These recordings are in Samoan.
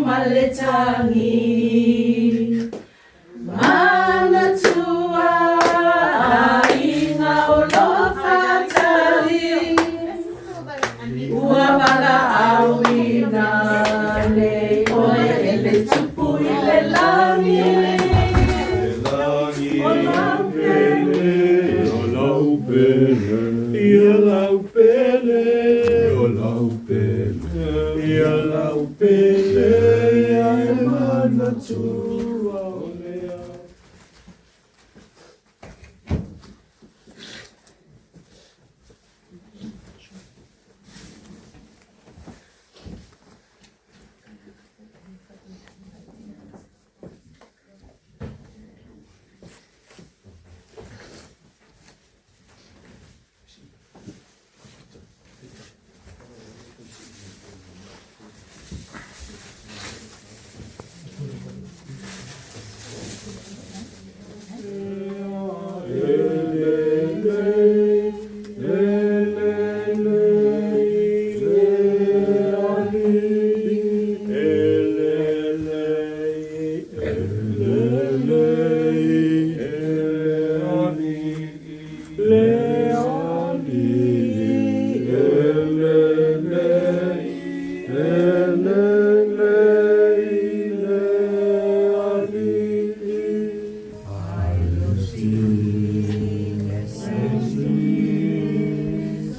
ma le tagi. Manatua aiga o lo o faatali, ua valaauina nei oe e le Tupu i le lagi. O lau pele, o lau pele, ia lau pele, o lau pele, ia lau pele, ia e manatua o lea.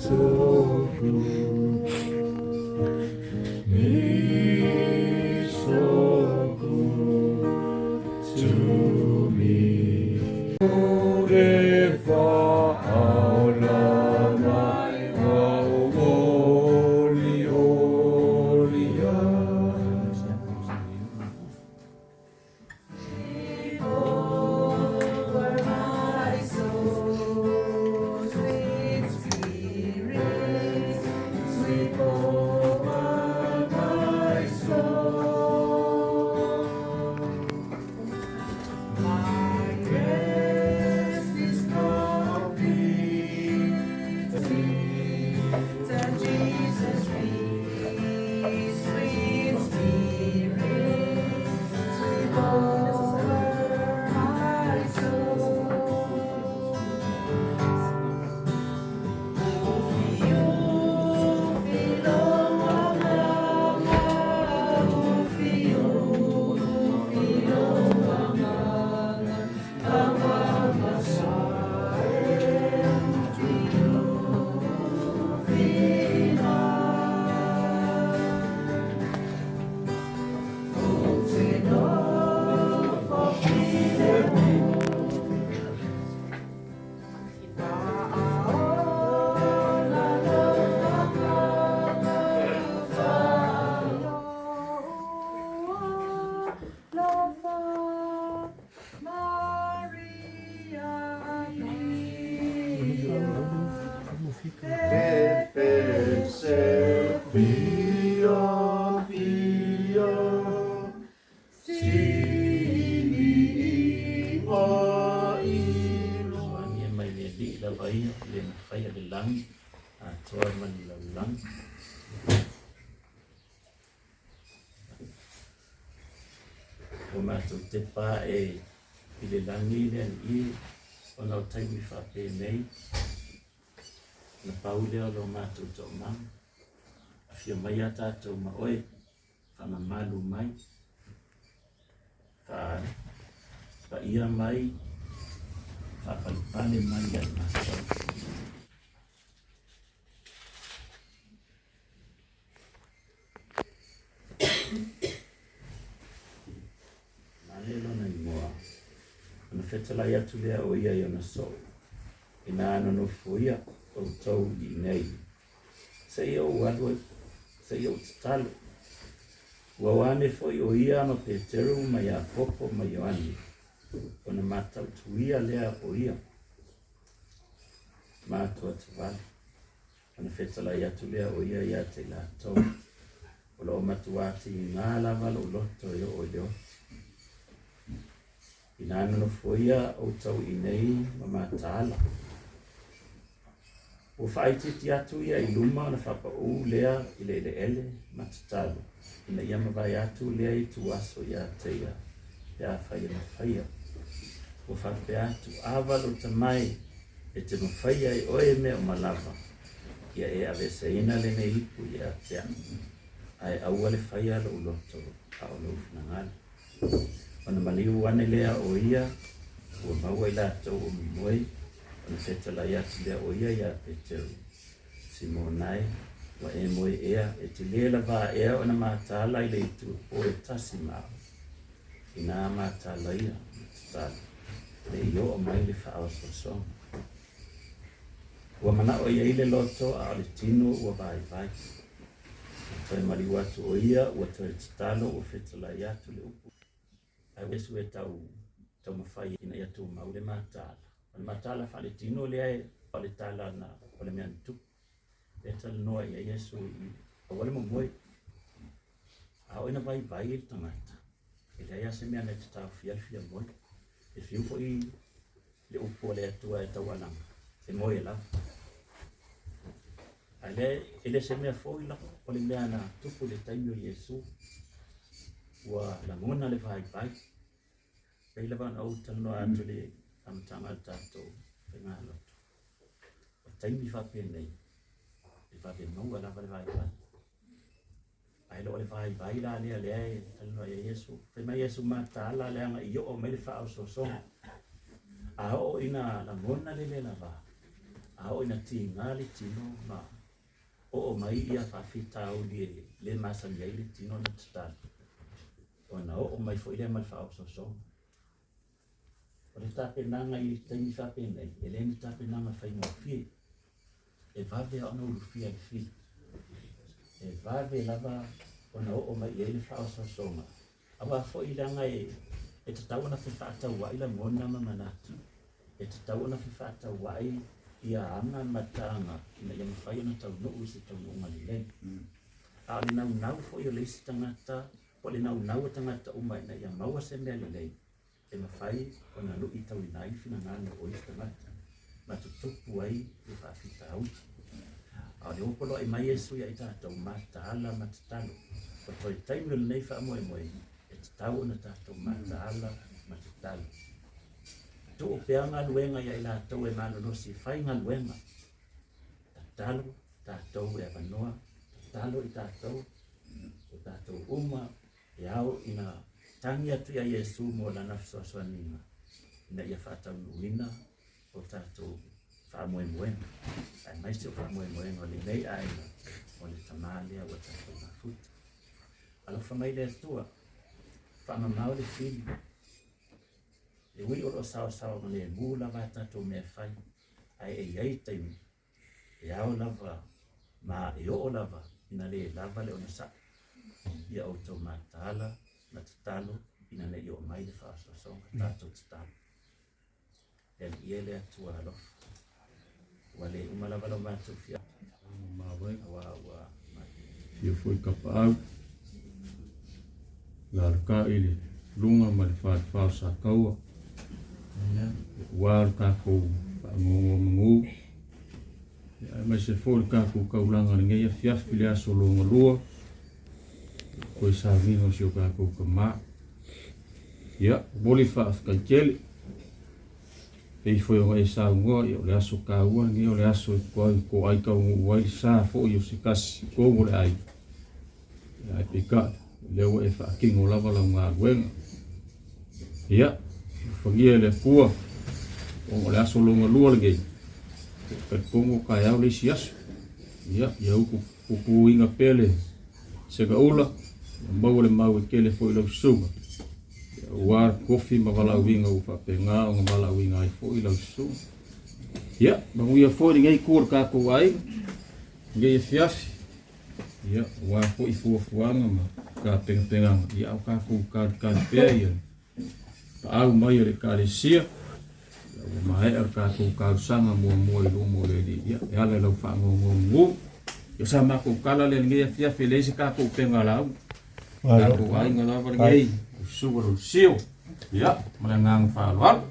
So good, me so good to me. E fa'aola mai au oli oli ai. Over my soul, sweet Spirit, sweep over my soul. My rest is complete, at Jesus' feet, sweet Spirit, sweep over my soul. Ufi, ufi, lo, mama, ufi, ufi, lo, mama, mama, ufi, ufi, Ufi, no, Lofa, Maria, Mia, Pepe se fia fia sili i a ilu. Fesoasoani mai le Alii lava ia, le na faia le lagi atoa ma le lalolagi. Ua matou tepa ae i le lagi le Alii ona o taimi faapenei, na pau lea o lo matou toomaga. Afio mai a tatou ma oe, faamamalu mai, faapaia mai, faapalepale mai ia i matou. Male lona igoa, ona fetalai atu lea o ia i ona soo, Inā nonofoia outou i inei, seia ou alu, seia ou tatalo. Ua o ane foi o ia ma Peteru ma Iakopo ma Ioane, ona matautuia lea o ia ma atoatovale. Ona fetalai atu lea o ia ia te i latou, O lo o matuā tigā lava lou loto e oo i le oti. Inā nonofoia outou i inei ma mataala. Ua faaitiitia atu ia i luma ona faapaū lea i le eleele ma tatalo ina ia mavae atu lea ituaso ia te ia pe afai e mafaia. Ua faapea atu, Ava lou tama e, e te mafaia e oe mea uma lava, ia e aveeseina lenei ipu ia te a'u, ae aua le faia lo'u loto a o lou finagalo. Ona maliu ane lea o ia, ua maua i latou o momoe, ona fetalai atu lea o ia iā Peteru, Simona e, ua e moe ea, e te lē lavā ea ona mataala i le itu po e tasi ma a'u? Inā mataala ia, ma tatalo, ne i oo mai le faaosoasoga. Ua mana'o i ai le loto, a o le tino ua vaivai. Ua toe maliu atu o ia, ua toe tatalo, ua fetalai atu le upu. Ae ua Iesu e tau taumafai ina ia tumau le mataala. O le mataala faaletino lea e o le tala na o le mea na tupu. Lea e talanoa i ai Iesu i aua le momoe. A oo ina vaivai le tagata, e leai lava se mea na te taofia le fia moe. E fiu foi le upu a le Atua e taualaga, e moe lava. Ae lea e le se mea fou i o le mea na tupu i le taimi o Iesu. Ua lagona le vaivai. Pei lava ona ou talanoa atu i le amataga o le tatou faigalotu. O taimi faapenei, e vave maua lava le vaivai. Ae le o le vaivai la lea lea e talanoa i ai Iesu. Fai mai Iesu mataala leaga i oo mai le faaososoga. A oo ina lagona le le lava, a oo ina tiga le tino ma oo mai ia faafitauli e le masani ai le tino ona tatalo, ona oo mai foi lea ma le faaososoga. O le tapenaga i taimi faapenei, e le ni tapenaga faigofie. E vave ona ulufia le fili. E vave lava ona oo mai i ai le faaososoga. Aua foi leaga e tatau ona fefaatauai lagona ma manatu. E tatau ona fefaatauai ia aga ma taga ina ia mafai ona taunuu i se taunuuga lelei. A o le naunau foi o le isi tagata, po o le naunau o tagata uma ina ia maua se mea lelei, e mafai ona luitauina ai finagalo o isi tagata ma tutupu ai le faafitauli. A o le ua poloai mai Iesu ia i tatou, mataala ma tatalo. O toe taimi o lenei faamoemoe, e tatau ona tatou mataala ma tatalo. Tuu pea galuega ia i latou e malolosi e fai galuega. Tatalo tatou e avanoa, tatalo i tatou, o tatou uma E ao ina tagi atu iā Iesu mo Lana fesoasoaniga ina ia faataunuuina o tatou faamoemoega, aemaise o faamoemoega o lenei aiga o le Tama lea ua tatou mafuta. Alofa mai le Atua, faamamao le fili, e ui o lo o saosaogalemu lava a tatou mea e fai, ae e i ai taimi E ao lava ma e oo lava ina le lava le onosai ia outou mataala ma tatalo ina ne i oo mai le faaosoasoga tatou tatalo. E alii e le Atua alofa. Ua le uma lava lo matou fia aua ua Afio foi Kapaau, Lalaka'i i le luga ma le falefa o Sataua, Ua lo tatou faanonomanu, aemaise foi le tatou taulaga i lenei afiafi le aso lona lua, toe sauniga o si o tatou tama. Ia, momoli le faafetai tele. Pei foi ona e saunoa, ia o le aso taua lenei, o le aso e toai taunuu ai le sa foi o se tasi i totonu o le aiga. Ia, ae peitai, o lea ua e faatino lava lau galuega. Ia, alofagia e le Atua, ona o le aso lona lua lenei, e talitonu o taeao le isi aso. Ia, ia utu pupuina pea le segaula, ia maua le mau e tele foi i lau susuga, ia, aua le tofi ma valaauina ua faapena ona valaauina ai foi lau susuga. Ia, manuia foi lenei itu o le tatou aiga, lenei afiafi. Ia, aua foi fuafuaga ma tapenapenaga, ia, a o tatou talitali pea ia paau mai a le Ekalesia, ia, ua maea le tatou talosaga muamua i luma o le Alii, ia, e ala i lau faanonomanu. Ia, sa matou tala lea i lenei afiafi, e leai se tatou upega lauga. Tatou aiga lava lenei, o Susuga Lolosio. Ia, ma le agaga faaaloalo.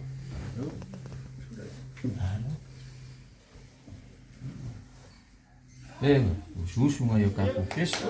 E, usuusu ngai o kākou pese.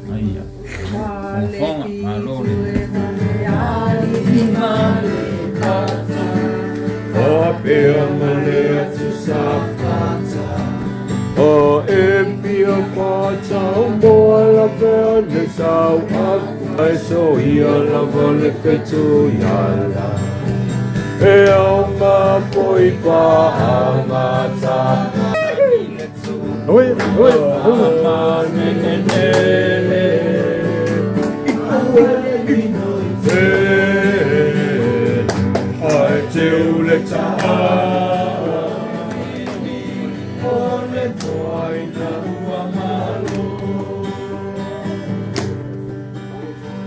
Aia, fofoga, malo le. O e pia pata o moa la vea le sau a e so ia lava le fetu ia la. E au ma poi pa amata. Oi, oi, oi, ma ne ne ne ne. E ai te ule ta o le toaina ua malo.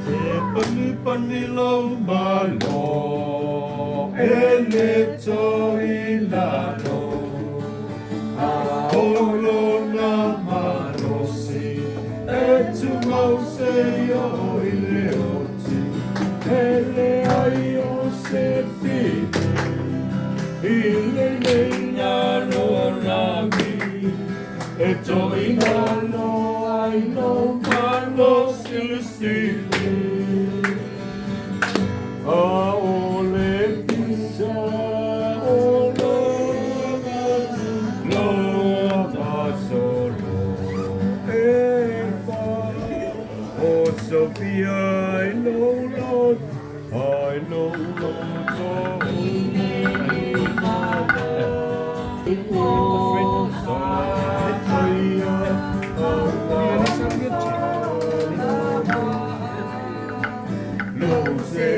Te pani pani lau malo, e le toi lalo. A olo na malosi, e tu mau se o i le oti, e le ai o se fide, i le leina no lagi, e toi nalo ai no malo silisili. A o le pisa o lo lo ma solo e fa o Sofia I lo lo I lo lo to. Lo se